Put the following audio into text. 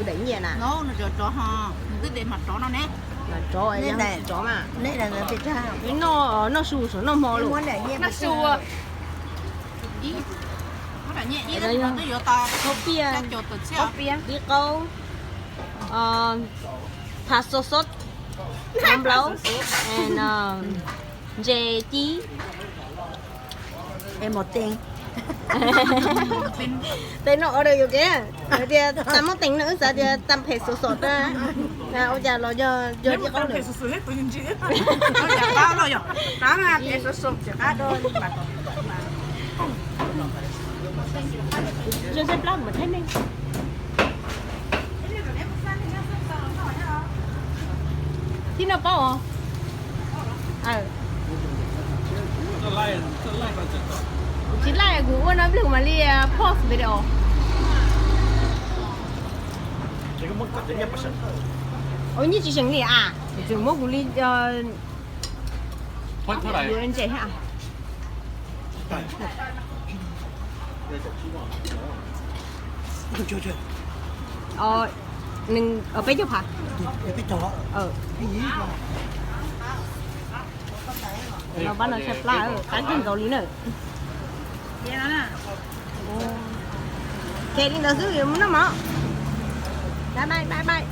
Daim nyiaj na. Nws twb de mas rov no ne. Mas rov, rov mas. Noj, noj su saum noj hmo lawm. Noj su. Khaub piaj, dib qaub, phav xo xo, nov nplaub, and ntses cib. Tes no order yuav kev, hais tias txav muab tees no wb xav tias txav phem xov xom rau. Ua cas los yog yog dib qaub lawm. Tib no paub os. Kuv tsis laij, kuv ua no pliag kuv mam li pause video. Ua nyiaj tsis seem li a, tseem muab kuv li ntses. Peb caug phav. Los pab no tshaib plab, qab kawg nkaus li na. Ces li ntawd xwb yuav mus noj mov. Bye bye, bye bye.